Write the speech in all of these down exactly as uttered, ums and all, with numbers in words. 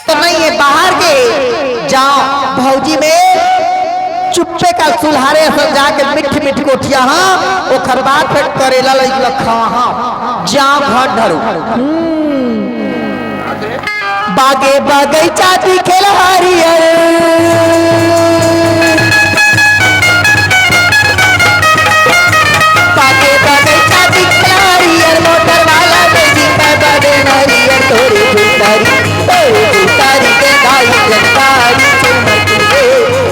तो नहीं है, बाहर के जाओ भौजी में चुप्पे का सुलहारे असन जाके मिठ मिठ गोठिया हाँ, ओखर बाद फिर करेला लइक लखवा हाँ, जाओ घर धरो। बागे बगैचा दिखेल हरियर, बागे बगैचा दिखेल हरियर, मोटर वाला दे दी पैबा दे नरियर, तोरे भीतरी, तोरे भीतरी के गाई जनकारी, से मर के,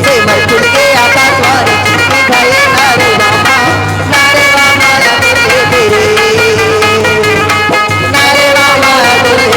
से मर के आकाशवाणी, भले नारे रामा, नारे रामा, नारे रे, नारे रामा, नारे रे।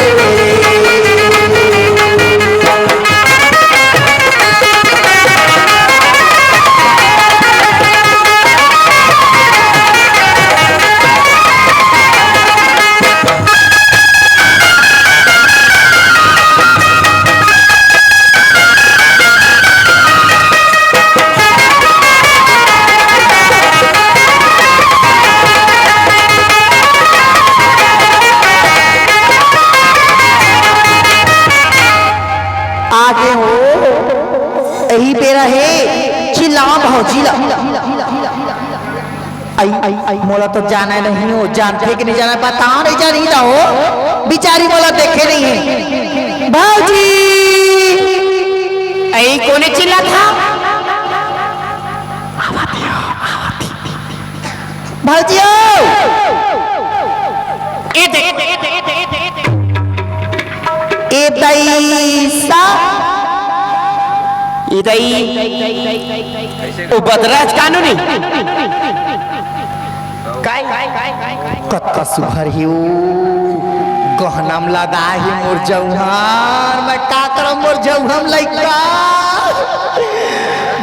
आगे हो, यही बेरा हे, चिल्लाओ भौजी ला। आई, आई, आई, मोला तो जाना नहीं हो, जानथे कि नहीं जाना, बताओ, नहीं जानी था हो, बिचारी मोला देखे नहीं है। भौजी! आई, कोने चिल्ला था? भौजी हो! ए दे, ए दई सा। ए दई। ओ बदराज कानूनी। काय? कतका सुघर हे ओ। गहना म लदा हे मोर जौहर। मैं का करम मोर जौहर लइका।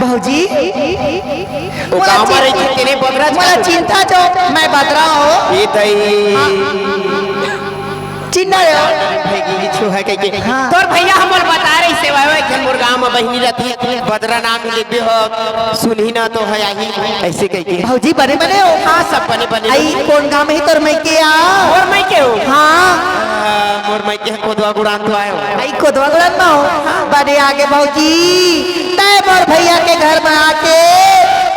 भौजी, ओ मोला गाँव म चिं-, रहिथे तेने बदराज मोला कानूनी। चिंता जो मैं बदरा हो। ए दई। हाँ। चिन्ना रे। भैगी छो है कह के। हाँ। तोर भैया हमर बता रही सेवा है कि मोर गांव में बहिनी रहती है, बदरा नाम लेबे हो, सुनही ना तो है आही, ऐसे कह के। भौजी बने बने हो? हाँ, सब बने बने आई बने। कौन गांव में ही तोर मैके आ? मोर मैके हो? हाँ। आ, मोर मैके है कोदवा गुड़ान तो आयो। आई कोदवा गुड़ान में हो? हाँ। बने आगे भौजी, तै मोर भैया के घर में आके,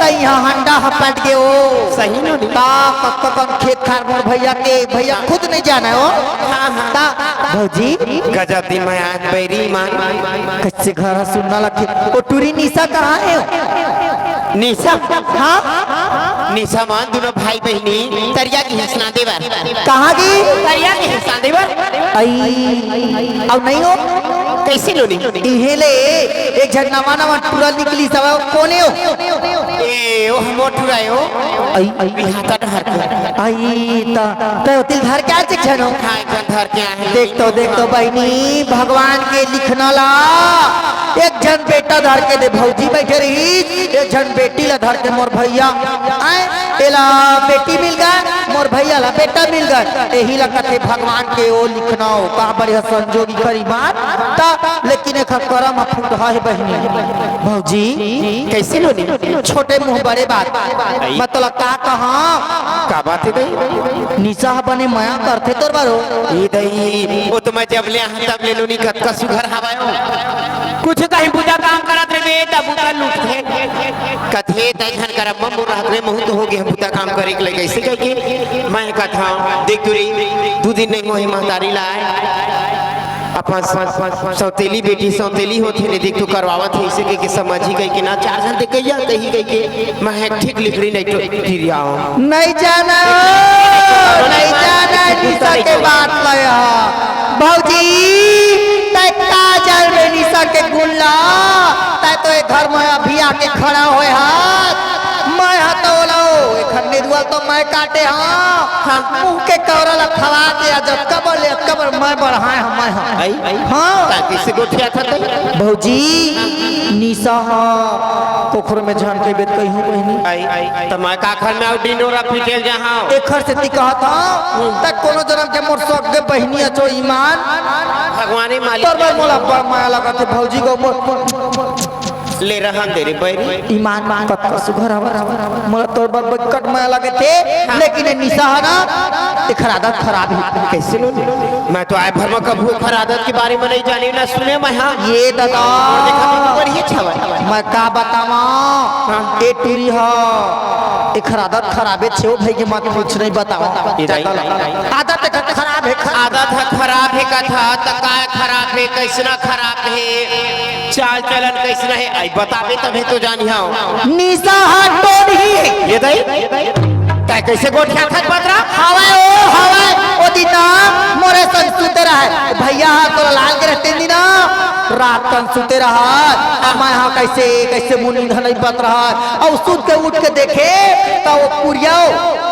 तै यहाँ हंडा हपट गए हो। सही नो नी। ता कक्का कन खेत खार मोर भैया के, भैया खुद नहीं जाना हो। हाँ, हाँ। ता भौजी। गजब दिन में आज बैरी मान। कच्चे घर सुनना लगे। ओ टूरी निशा कहाँ है? निशा? हाँ? निशा मान दोनों भाई बहिनी तरिया की हंसना देवर। कहाँ की? तरिया की हंसना देवर। आई, अब नहीं हो? कैसे लो नहीं? इहे ले, एक झन नवा नवा टूरा निकली सब, कोने हो? ए, ओ हम टूरा हो। आई, आई, बिहाता डहर के। आई, ता, ता तिल घर के आज एक झन हो? हाँ, एक झन घर के आए हैं। देख तो, देख तो बहिनी, भगवान के लिखना ला। एक झन बेटा धर के दे भौजी बैठे रही, एक झन बेटी ला धर के मोर भैया। आए, एला बेटी मिल गा, मोर भैया ला बेटा मिल गा। एही ला कथे भगवान के ओ लिखना हो। का बढ़िया संजोगी करी बात। ता, लेकिन एक करम फूट है बहिनी। भौजी, कैसे लो नी? छोटे मुंह बड़े बात। मतलब का कहा? का बात है भाई? निशा ह बने मया करथे तोर बरो। ई दई, ओ तो मैं जब ले आहां तब ले नोनी कतका सुघर हवय ओ। कुछ कहीं बुता काम करत रहिबे, तब बुता लूटथे। कथे तै झन कर अम्मा मोर रहत रे, महू तो हो गे बुता काम करे के लगे, अइसे कहिके मैं कथंव, देख तो रे, दू दिन नहीं मोहे महतारी ला आए। अपन स-, स-, स-, सौतेली बेटी, सौतेली होथे ने, देख तो करवावत हे, अइसे कहिके समझी कहिके ना, चार झन ते कहिया कही कहिके, मैं एक ठीक लिखड़ी नहीं तो टिरियाओ। नहीं जाना ओ, नहीं जाना निशा के बात लया। भौजी, तै का जानबे निशा के गुल्ला? तै तो ए घर में अभी आके खड़ा होए हाथ। मैं हा तो ओला ओ, एखर निरुआ तो मैं काटे हां। हाँ। मुंह के कौरा ला खवा के आज कबर ले, कबर मैं बढ़ाए हां, मैं हां। आई? हाँ। ताकि से गोठिया था तै? भौजी, निशा हा, कोखरो में झन के बेत कही हूँ बहिनी। आई, आई, त मैं काखर में आउ डिंडोरा पीटेल जहाँ। एखर सेती कहत हंव, त कोनो जनम के मोर सगे बहिनी अचो ईमान। भगवान ही मालिक। तोर बर मोला बड़ माया लगत हे भौजी गो मोर। ले रहन दे रे बैरी। ईमान मान कतका सुघर हवय। मोला तोर बर बिकट मया लगे थे, हाँ। लेकिन ये निशा है ना, एखर आदत खराब है। कैसे लो? मैं तो आय भर में कभू एखर आदत के बारे में नहीं जानी ना सुने मैं, हाँ। ये दादा। और देखा तो बढ़िया छावा। मैं का बतावा? हाँ। ए टूरी हा, एखर आदत खराबे छे ओ भाई के मत पूछ, नहीं बतावा। ये दाई, दाई, दाई। आदत एखर खराब है, खराब। आदत है खराब है कथा, त का खराब है, कैसना खराब है? चाल चलन कैसना है, आई बताबे तभे तो जानिहव। निशा हा टोनही। ये दाई, तै कैसे गोठियाथस बदरा? हवय ओ, हवय। ओ दिन ना मोरे संग सुते रहय। भैया हा तोला लाल के रहते दिन ना, रात कन सुते रहय। मैं हा कैसे, कैसे मुंह नींद नहीं पत रहय। अउ सुत के उठ के देखे, त ओ पुरिया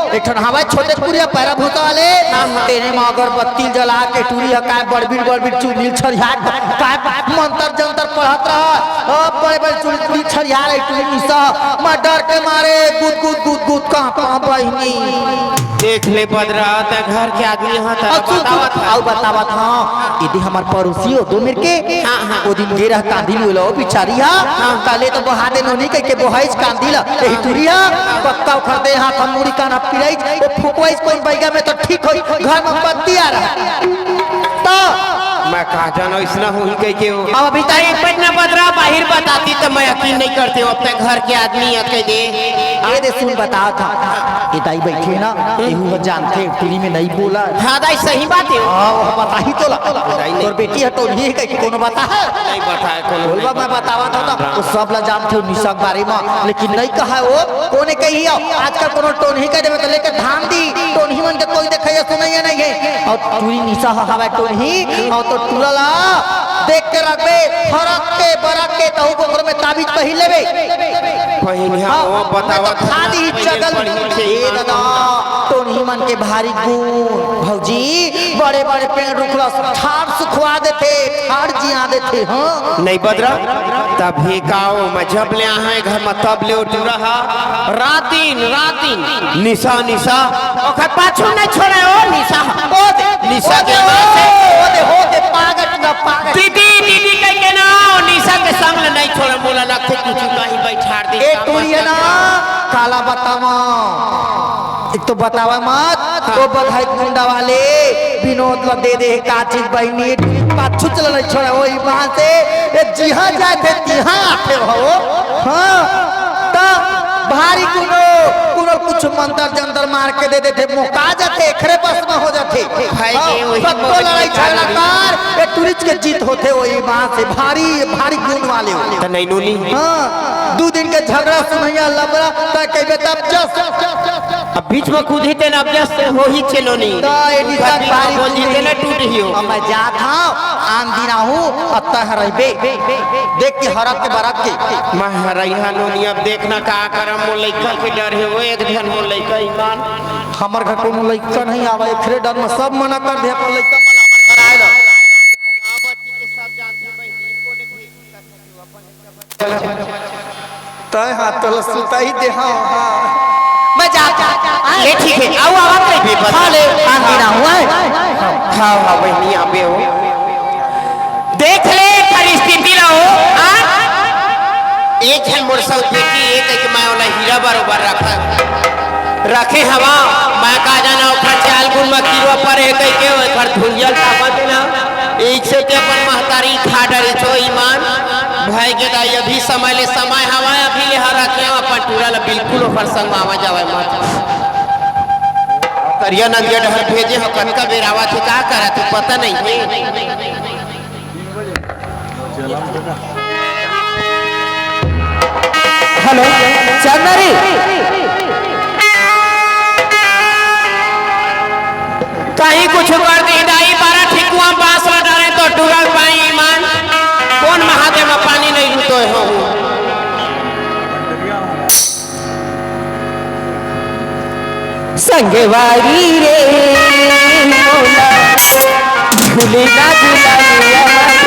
एक ठन हवय छोटे कुरिया पैरा भूसा वाले, हाँ, हाँ। तेने म अगरबत्ती जला के टूरी ह काय बड़बिड़ बड़बिड़ चुड़ील छरिहात, काय मंतर जंतर पढ़त रहय। ओ बड़े बड़े चुड़ील छरिहात ए टूरी निशा, मैं डर के मारे गुद गुद गुद गुद कांपा बहिनी। देख ले बदरा, तै घर के आदमी ह, त अउ सुन, सुन, बतावत ह। अउ बतावत ह, एदे हमर पड़ोसी ओ दो मेर के, हाँ, हाँ। ओ दिन गे रह कांदी ल ओ बिचारी ह, हाँ। काले तो बहा दे नोनी कहिके बोहाइस कांदी ल, एही टूरी ह, पक्का उखर दे हाथ हम मुड़ी काना पिराइस, ओ फुकवाइस कोन बैगा में तो ठीक होई, घर में बत्ती आ रहा। तो मैं कहा जानो इसना होही कहिके हो। अब अभी तक एक पट ना बदरा बाहिर बताती तो मैं यकीन नहीं करते हो, अब तक घर के आदमी है कह दे। ये दे सुन बता था, ये दाई बैठे ना, एहू ह जानथे, टूरी में नहीं बोला। हाँ दाई, सही बात है। हाँ, वो बताही तोला। दाई नहीं। तोर बेटी ह टोनही कहिके कोनो बता है? नहीं बता है, कोनो बोलबा नहीं मैं बता। बतावा था, राम, राम। तो सब ला जानथे निशा के बारे में, लेकिन नहीं कहा वो, कोने कही हो? आजकल कोनो टोनही कह देबे तो लेके धान दी, टोनही मन के कोई देखैया सुनैया नहीं है। अउ टूरी निशा ह हवय टोनही, अउ तो टूरा ला देख के रखबे, हरक के, बरक के, तहू कोखर में ताबीज पहिर लेबे। पहिनिया हाँ, वो बतावा मैं तो खा दी पहिले जगल। पढ़ी से ए ईमान दादा, टोनही मन के भारी गुण, भौजी, बड़े-बड़े पेड़ रुख ला ठाड़ सुखवा देथे, ठाड़ जिया देथे, हाँ। नहीं बदरा, तभी का ओ, मैं जब ले आहे घर में तब ले ओ टूरा हा, रात दिन, रात दिन, निशा, निशा, ओखर पाछू नहीं छोड़े ओ निशा। ओ दे, निशा ओ दे, के ओ दे, ओ दे, ओ दे, पागल ना पागल। दीदी, दीदी कह के ना, ओ निशा के संग ले नहीं छोड़े, मोला लगथे कुछ कहीं बैठार दे, ए काम टूरी है ना, करते। काला बतावा। एक तो बतावा मत, हाँ। वो बधाई गुंडा वाले विनोद ला दे दे का चीज बहिनी, पाछू चला नहीं छोड़ा, ओ ईमान से, ए जिहाँ जाथे, तिहाँ आथे हो। हाँ, त भारी कोनो, कोनो कुछ मंतर जंतर मार के दे देथे, मोका जाथे, एखरे बस में हो जाथे। भाई हाँ, के वही पत्तो मोर लड़ाई के झगड़ा कारण कर, ए टूरिस्ट के जीत होथे, ओ ईमान से भारी, भारी गुण वाले हो। त नहीं नोनी। हाँ, दू दिन के झगड़ा सुनैया लबरा, त कहबे तब जस। अब बीच में कूदी तेन अब जस से हो ही छे नोनी। त ए निशा कभी बारी बोल दी तेन टूट ही हो। अब मैं जात हूँ, आन दिन आहूँ, अब तह रहबे। देख के हरक के बरक के। मैं हरई हा नोनी, अब देखना का करम, मोर लइका के डर हे, वो एक झन मोर लइका ईमान। हमर घर कोनो लइका नहीं आवा, एकरे डर में सब मना कर दे, अपन लइका मन हमर घर आए ला। तय हाँ, तोला सुताई दे, हाँ, हाँ। मैं जात हूँ। ले ठीक है, आओ, आओ, आओ, ले, हाँ, गिरा हुआ है। हाँ, हाँ, बहिनी, आबे हो। देख ले, परिस्थिति ला हो, हाँ? एक झन मोर संग बेटी, एक, एक मैं ओला हीरा बरोबर रखा। रखे हवा, मैं का जाना ओखर चाल गुन म कीरवा परे हे कहिके, ओखर धुंजल ताकत हे ना। एक से ते अपन महतारी खा डरे छो ईमान। भय के दाई अभी समय ले समय हवा, अभी ले हर रखे हवा, अपन टूरा ला बिल्कुल ओखर संग मावा जावे मत। करिया नंदिया डहर भेजे हो, कतका बेर आवत हे, का करत हे, पता नहीं हे। हेलो, चंदरी। कहीं कुछ कर दी दाई, बारह ठिकुआ बांस ल डारे तो टूरा पाई ईमान। कोन महादेव में पानी नहीं रुतोय हो? संगवारी रे मोला भूली ना दुलारिया मारी।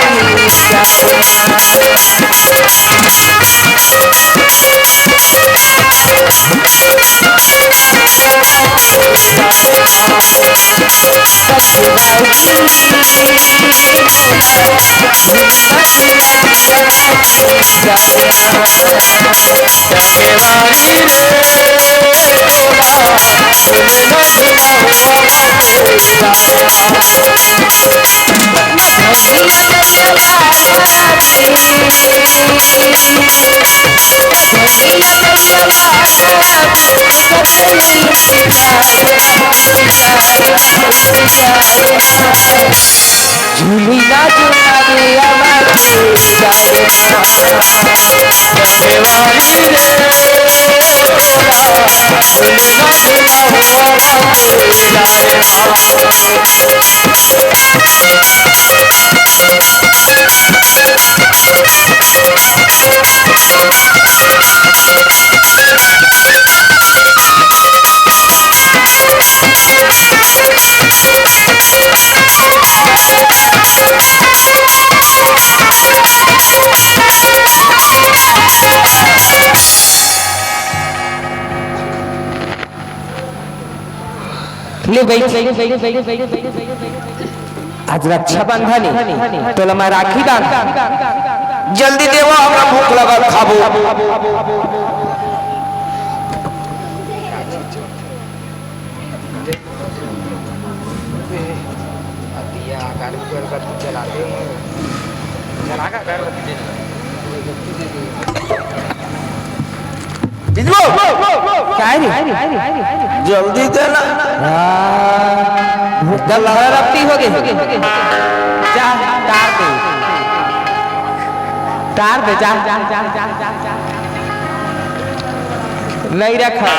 ले बइठ। आज रक्षाबंधन ए, तोला मैं राखी बांध। जल्दी देवा, हमरा भूख लगत, खाबो। दिया अगरबत्ती जलाते हैं। जला के अगरबत्ती दे दो। जीजू, का हे रे? जल्दी दे ना। हाँ, भूख लगा, रत्ती हो गे। जा, टार दे। टार दे, जा। नहीं रखा।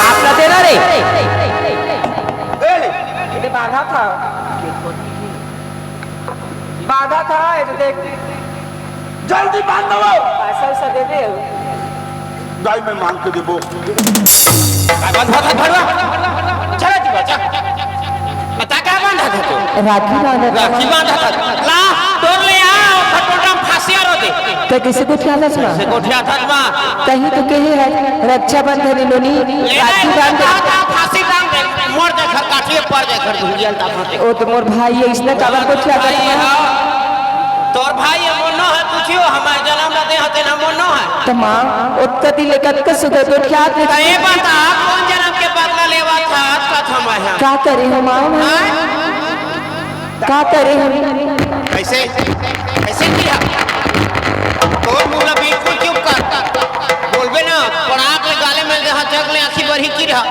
आप ला देना रे। ए, ये बांधा था। बांधा था, ये तो देख। जल्दी बांध दो। पैसा वैसा दे दे। दाई, मैं मांग के देबो। का बांधा था भड़वा? चला जी बच्चा। बता का बांधा था तू? राखी बांधा था। राखी बांधा था। ला, तोर ले आ, फटोटा फांसी आरो दे। ते कइसे गोठियाथस माँ? कइसे गोठियाथस माँ? तहीं तो कहे हे, रक्षाबंधन ए नोनी, ले राखी ना, बांध। बता, बता, फांसी टांग दे। मर जा घर काटिए, पड़ जा घर भुलिया ता फांसी। ओ तो मोर भाई हे, अइसने काबर गोठियाथस भाई माँ? हे। तोर भाई हे, मोर नो हे, पूछियो, हमर जनम ला दे हे, तेला मोर नो हे। त माँ, ओतका दिन ले कतका सुग्घर गोठियात रहे। त ये बता, कोन जनम के बदला लेवत हस, कथम हे? का करे हो माँ, मैं? हाँ? का करे हम? कैसे? कैसे किहा? तोर मुंह ला बिल्कुल चुप कर। बोलबे ना, पड़ाक ले गाले में जहाँ जग ले आँखी बरही किहा।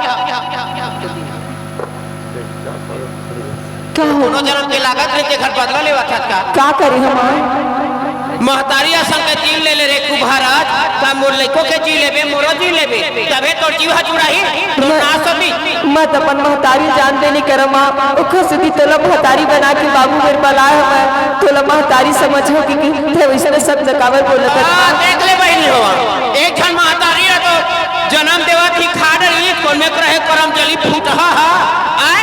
का हो? कोनो जनम के लागत रहिथे, घर बदला लेवत हस का? का करे हम? महतारी असन के जीव ले ले रे कुभारत, का मोर लइको के जीव लेबे, मोरो जीव लेबे, तभे तोर जीव ह जुड़ाही, तोर मैं, नाश होही। मैं त अपन महतारी जानबे नइ करंव माँ, ओखर सेती तोला महतारी बना के बाबू मेर बलाय हवय, तोला महतारी समझ हो कि, कि तैं वइसने शब्द काबर बोलत हस? हाँ, देख ले बहिनी हो, एक झन महतारी ह तो जनम देवत ही खा डरी, कोन में रहे करम जली फूटहा हा, आय?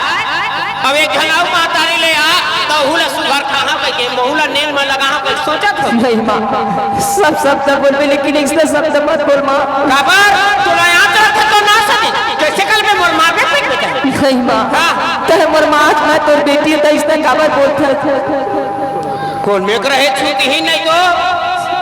अब एक झन अउ महतारी ले आ, त ओहू ला सुघर खाहा कहिके, महू ला नेंग म लगाहा कहिके सोचत हो। नहीं माँ, सब शब्द बोलबे, लेकिन अइसना शब्द मत बोल माँ। काबर? तोला याद रखथे तो ना सके, जइसे कल में मोर मारबे पीटबे कहे। नहीं माँ, हाँ। तैं मोर माँ, आज मैं तोर बेटी हूँ, त अइसना काबर बोलथस? कोन में रहे छूट ही नहीं तो।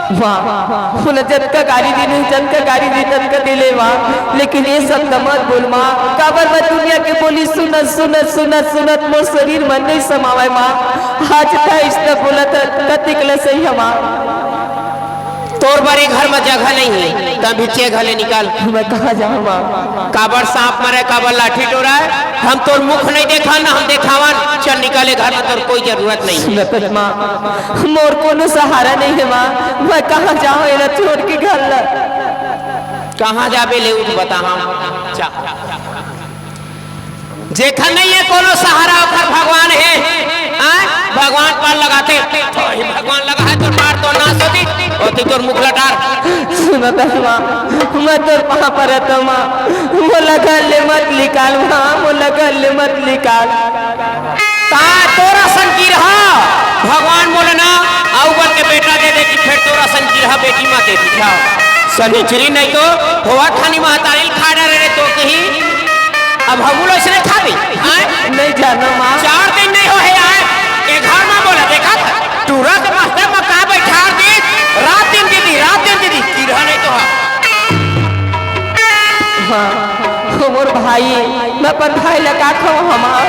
माँ, मोला जतका गारी दीन हे, जतका गारी दीन हे, ततका दे ले माँ, लेकिन ये शब्द मत बोल माँ, काबर मैं दुनिया के बोली सुनत, सुनत, सुनत, सुनत मोर शरीर म नइ समावय माँ। आज तैं अइसना बोलत हस, कतिक ले सही हे माँ। तोर बर ए घर म जगह नइ हे, त अभी ए घर ले निकल। मैं कहाँ जाहूँ माँ? काबर सांप मरे, काबर लाठी टोराय, हम तोर मुख नइ देखन, न हम देखावन। चल निकल ए घर म, तोर कोई जरूरत नइ हे। सुनत हस माँ, मोर कोनो सहारा नइ हे माँ, मैं कहाँ जाहूँ एला छोड़ के घर ला? कहाँ जाबे ले उठ बता हम। जा। जेखर नइ हे कोनो सहारा, ओखर भगवान हे। हाँ? भगवान पार लगाथे। तो ही भगवान लगा हे, तोर पार तो नाश होती, होती तोर मुख लटार। सुनत हस माँ, मैं तोर पाँव परत हँव माँ, मोला घर ले मत निकाल माँ, मोला घर ले मत निकाल। ता तोर असन किरहा भगवान मोला ना अउ बन के बेटा दे दे कि फेर तोर असन किरहा बेटी मा दे दिखा। सनिचरी नहीं तो होवा खानी महतारी खा डरे रे तो कहीं। अब हमू लोग इसने खा ली। आय? नहीं जाना माँ। चार दिन नहीं हो हे आय। ए घर मा बोला देखा था। टूरा के मस्तर मा का बैठार दी। रात दिन दीदी, रात दिन दीदी। किरहा नहीं तो हा। हाँ, मोर भाई, मैं अपन भाई ला का खवाहूँ माँ?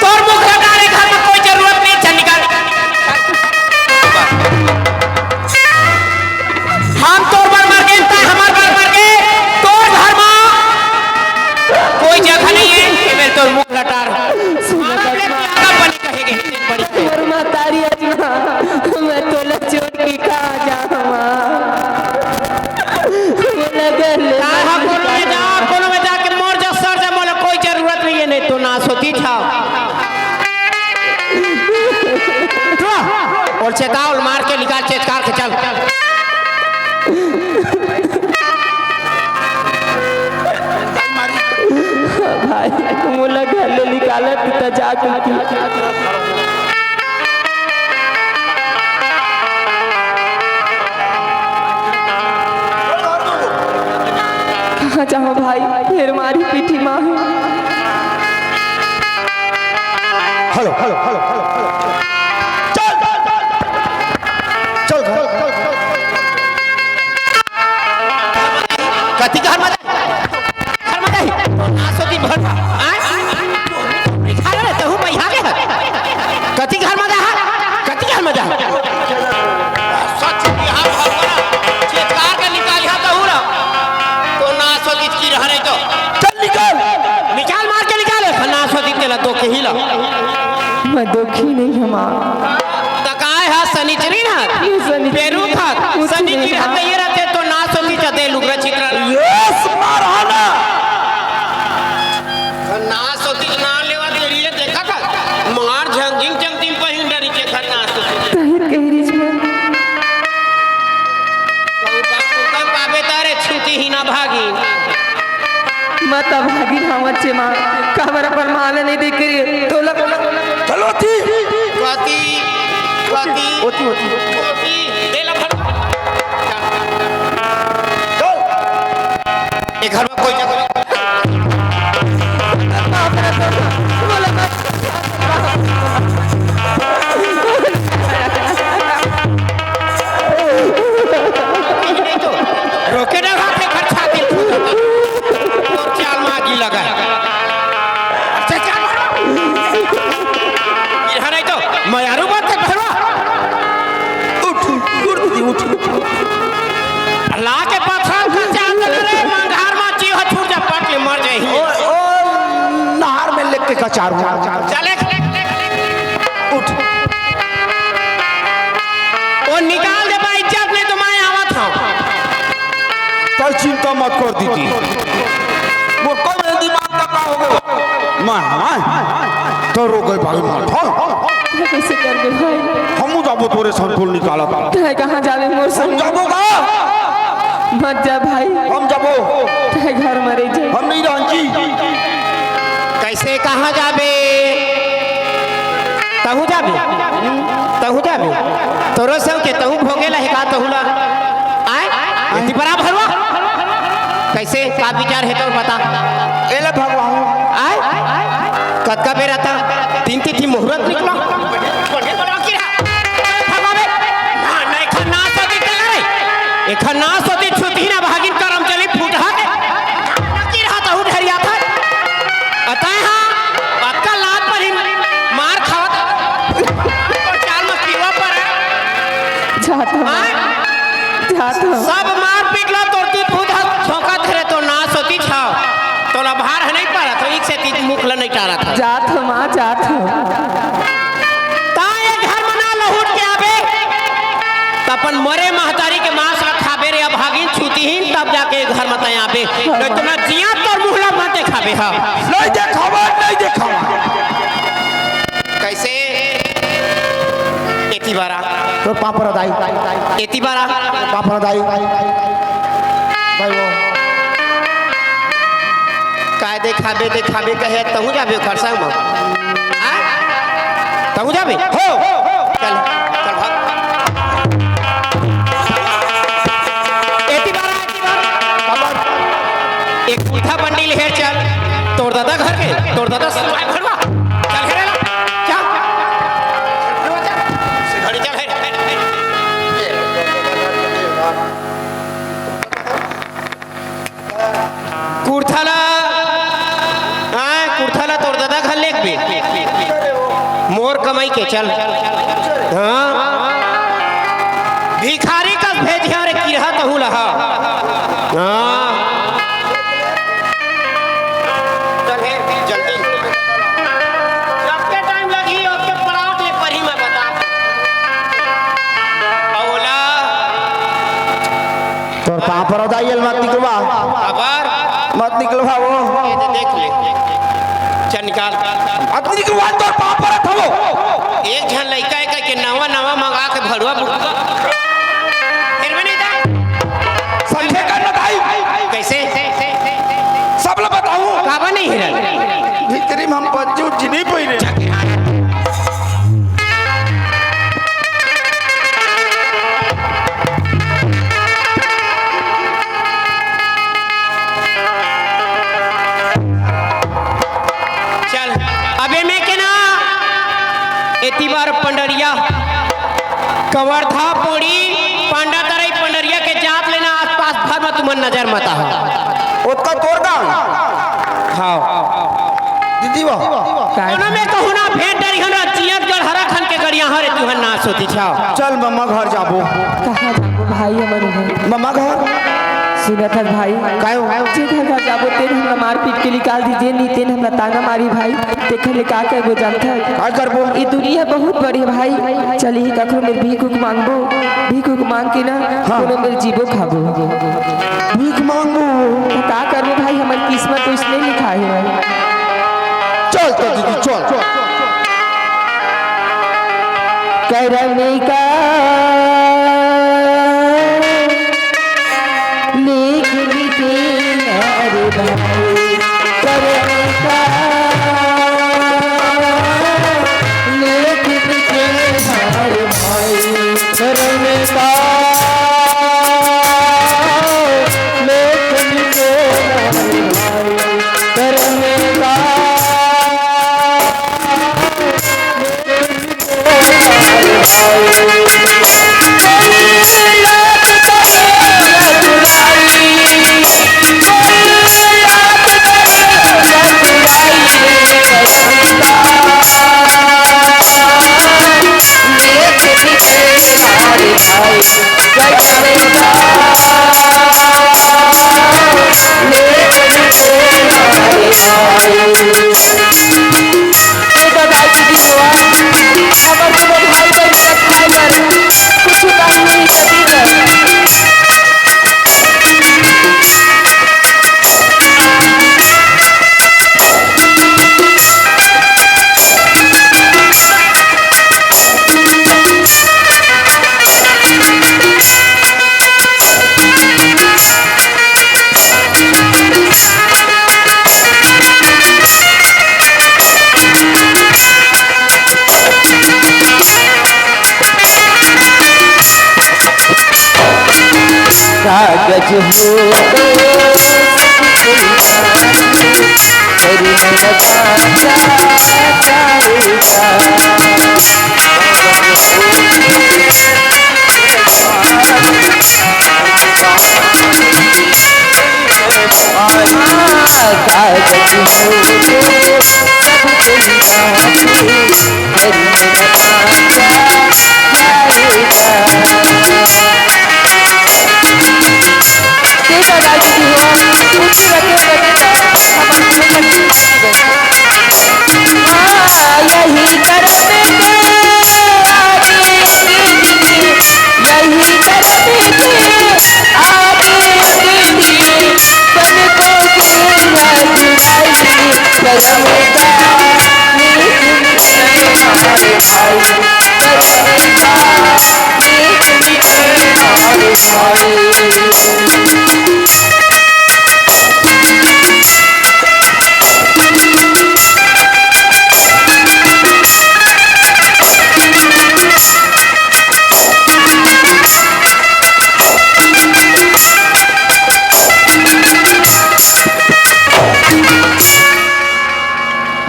तोर मुख लगा रे, घर में कोई जरूरत नहीं, चल निकल। हम तोर बर मर गेन, तैं हमर बर मर गे, तोर घर में कोई जगह नहीं है, ये मेरे तोर मुख लटार। सुन, बने कहेगे, बड़ी कहेगे। मोर महतारी अजमा, मैं तोला छोड़ के कहाँ जाहूँ? मोला घर ले कहाँ मत कोनो में जा, कोनो में जाके मर जा, सर जा, मोला कोई जरूरत नहीं है, नहीं तो नाश होती था। और चेतावल मार के निकाल, चेचकार के चल। भाई, मोला घर ले निकालत त जा कुलकी। कहाँ जाहूँ भाई, फेर मारी पीठी माँ। Hello, hello, hello, hello, hello. चल, चल, चल, चल, चल। चल, घर, चल, चल, चल। कति घर में घर में जाही। नासोती भर। आय? अरे, तहू बैहा गे हस। कति घर में जाहा? कति घर में जाहा? सच बिहार भर में चेतकार के निकालिहा तहू ला। तो नासोती की रह नहीं तो। चल निकाल। निकाल, मार के निकाल। नासोती तेला दो के ही ला। मैं दुखी नहीं हूँ माँ। त काय हा सनिचरी ना? ये सनिचरी। पेरू खा। कुछ सनिचरी नहीं हा। त ये रहते तो नासोती चते लुगरा चित्रा। यस, मारहाना। नासोती ना लेवा दे रही है, देखा था? मार झंझिंग जंगतिम पहिन डरी के खर नासोती। तहिर कही रिच में। कहूँ बाबू का पाबे तारे छूटी ही ना भागी। मत भागी धावत छे माँ, काबर अपन माँ ला नहीं देख रही। तोला, चलो थी। कति, कति, होती, होती। होती। दे ला भर। चल। ए घर में कोई जगह नहीं। रोके ना रखे घर छाती फूटता। तोर चाल मागी लगा। अच्छा, चाल मारो। कचारू। चल, उठ। वो निकाल दे बा इज्जत, नहीं तो मैं आवत हूँ। तोर चिंता मत कर दीदी। मोर कोई दिमाग का का हो गया? मैं, मैं, तो रो गए भाई, मैं, हाँ। कइसे करबे भाई? हमू जाबो तोरे संग, तोला निकालत। तैं कहाँ जाबे मोर हम संग? जाबो का? मत जा भाई। हम जाबो। तैं घर में रह जा। हम नहीं रहन जी। कइसे कहाँ जाबे? तहूँ जाबे? तहूँ जाबे? तोरो संग के तहूँ भोगे ला हे का तहूँ ला? आय? एती बड़ा भरुआ? कइसे? का विचार हे तोर बता? एला भगवान। आय? कतका बेर आता? तीन तीन ठी मुहूर्त निकला। भगवा बे। ना, ना, एखर नास होती चल रे। एखर नास होती छुती ना भागिन करम चली फूटहा के। की रहा तहूँ ढेरिया था। अतः हाँ, अतका लात पर ही मार खावत। तो चाल में पीवा पर है। जात हूँ। हाँ? जात हूँ। सब मार पीट लो, तोर तू फूट झोंका धरे तो नास होती छाव। तोला भार है नहीं पड़ा, तो एक से तीन मुख ल नहीं टारा था। जात हूँ माँ, जात हूँ। ता ये घर में ना लहुट के आबे, त अपन मरे महतारी के मांस ला खाबे रे अभागिन छुतीहीन, तब जाके ये घर में तय आबे। नहीं तो ना जिया तोर मुंह ला मत देखाबे हा। नहीं देखावा, नहीं देखावा। कइसे? एती बारा। तोर पापड़ दाई। एती बारा। पापड़ दाई। भाई वो। काय देखाबे, देखाबे कहे, तहूँ जाबे ओकर संग म? आ? तहूँ जाबे? हो। चल, चल भाग। एती बारा, एती बारा। एक कुर्ता बंडी ले हेर चल। तोर दादा घर के, तोर दादा सुनाई भरवा। चल हेरे ला। चल। घड़ी चल हेरे। कुर्था ला, हाँ, कुर्था ला तोर ददा घर लेगबे। मोर कमाई के चल। हाँ। भिखारी कस भेजे हंव रे किरहा तहूँ ला। हाँ। चल हे, जल्दी। जब के टाइम लगही, ओतके पड़ाव ले परही, मैं बता। अउ ओला तोर पाँव परत हंव, एला मत निकलवा। काबर? मत निकलवा वो। ये दे, देख ले। चल निकाल। मत निकलवा, तोर पाँव परत हंव वो। एक झन लइका हे कहिके नवा नवा मंगा के भड़वा बुक। फिर भी नहीं था। समझे कर न दाई। कइसे? सब ला बताहूँ। काबर नहीं हिरन? भीतरी में हम बच्चू जिनी पहिरे। चल, अबे में के ना, एती बार पंडरिया, कवर्धा, पोड़ी, पांडा तरई पंडरिया के जात ले ना आसपास भर में तुमन नजर मत आहा। ओतका तोर गाँव? हाँ। दीदी वो। कोनो में कहूँ ना भेंट डरिहन रा, जियत गड़हरा खन के गड़ियाहा रे तुहन नास होती छाव। चल मम्मा घर जाबो। कहाँ जाबो भाई हमन उहाँ? मम्मा घर। सुनत हस भाई? काय हो? जे घर घर जाबो तेन हमला मार पीट के निकाल दिही, जे नी तेन हमला ताना मारही भाई। तेखर ले का करबो जानथस? का करबो? ये दुनिया बहुत बड़े भाई। चल इही कखरो मेर भीख उख मांगबो, भीख उख मांग के ना हाँ। कोनो मेर जीबो खाबो। भीख मांगबो। त का करबो भाई, हमर किस्मत तो इसने लिखा हे। चल तो दीदी, चल। करम का लिख लिखे ना रे भाई, करम का लिख लिखे ना रे भाई, करम का लिख लिखे ना रे भाई, करम का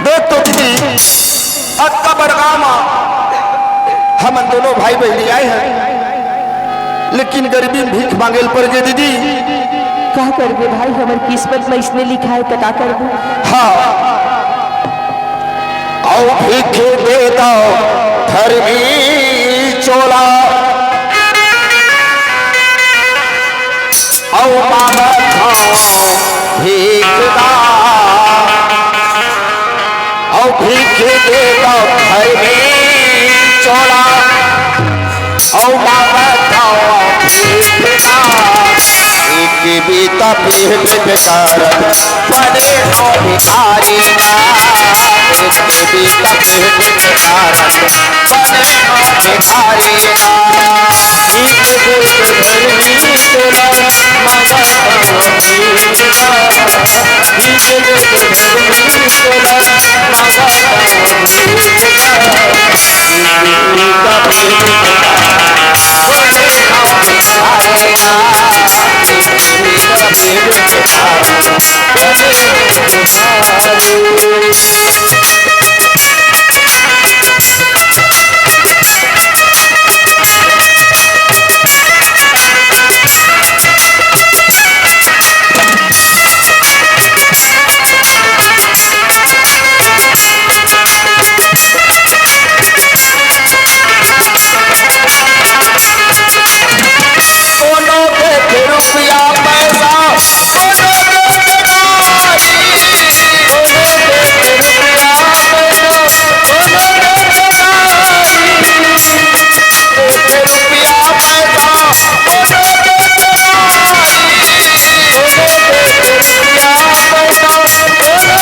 देख तो दीदी, अतका बड़गांव म हमन दोनों भाई बहिनी आए हन, लेकिन गरीबी में भीख मांगे ल पड़ गे दीदी। का करबे भाई, हमर किस्मत में इसने लिखा है, त का करबे? हाँ, अउ भीख दे दव धरमी चोला, अउ मांगत हंव भीख दा। अउ भीख दे दव धरमी चोला, अउ मांगत हंव भीख दा। एक बीता पेट बेकारत बने हंव भिखारी दा। एक बीता पेट बेकारत बने हंव भिखारी दा। भीख दे दव धरमी चोला, मांगत हंव भीख दा। भीख दे दव धरमी चोला, मांगत हंव भीख दा। कोनो देथे रुपया पैसा, कोनो देथे गाड़ी। कोनो देथे रुपया पैसा, कोनो देथे गाड़ी। देथे रुपया पैसा, कोनो देथे गाड़ी। कोनो देथे रुपया पैसा, कोनो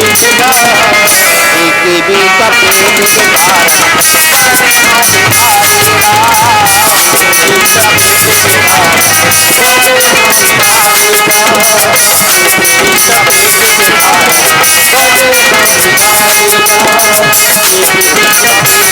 देथे गाड़ी। देथे बीता पेट बेकारत बने हंव भिखारी।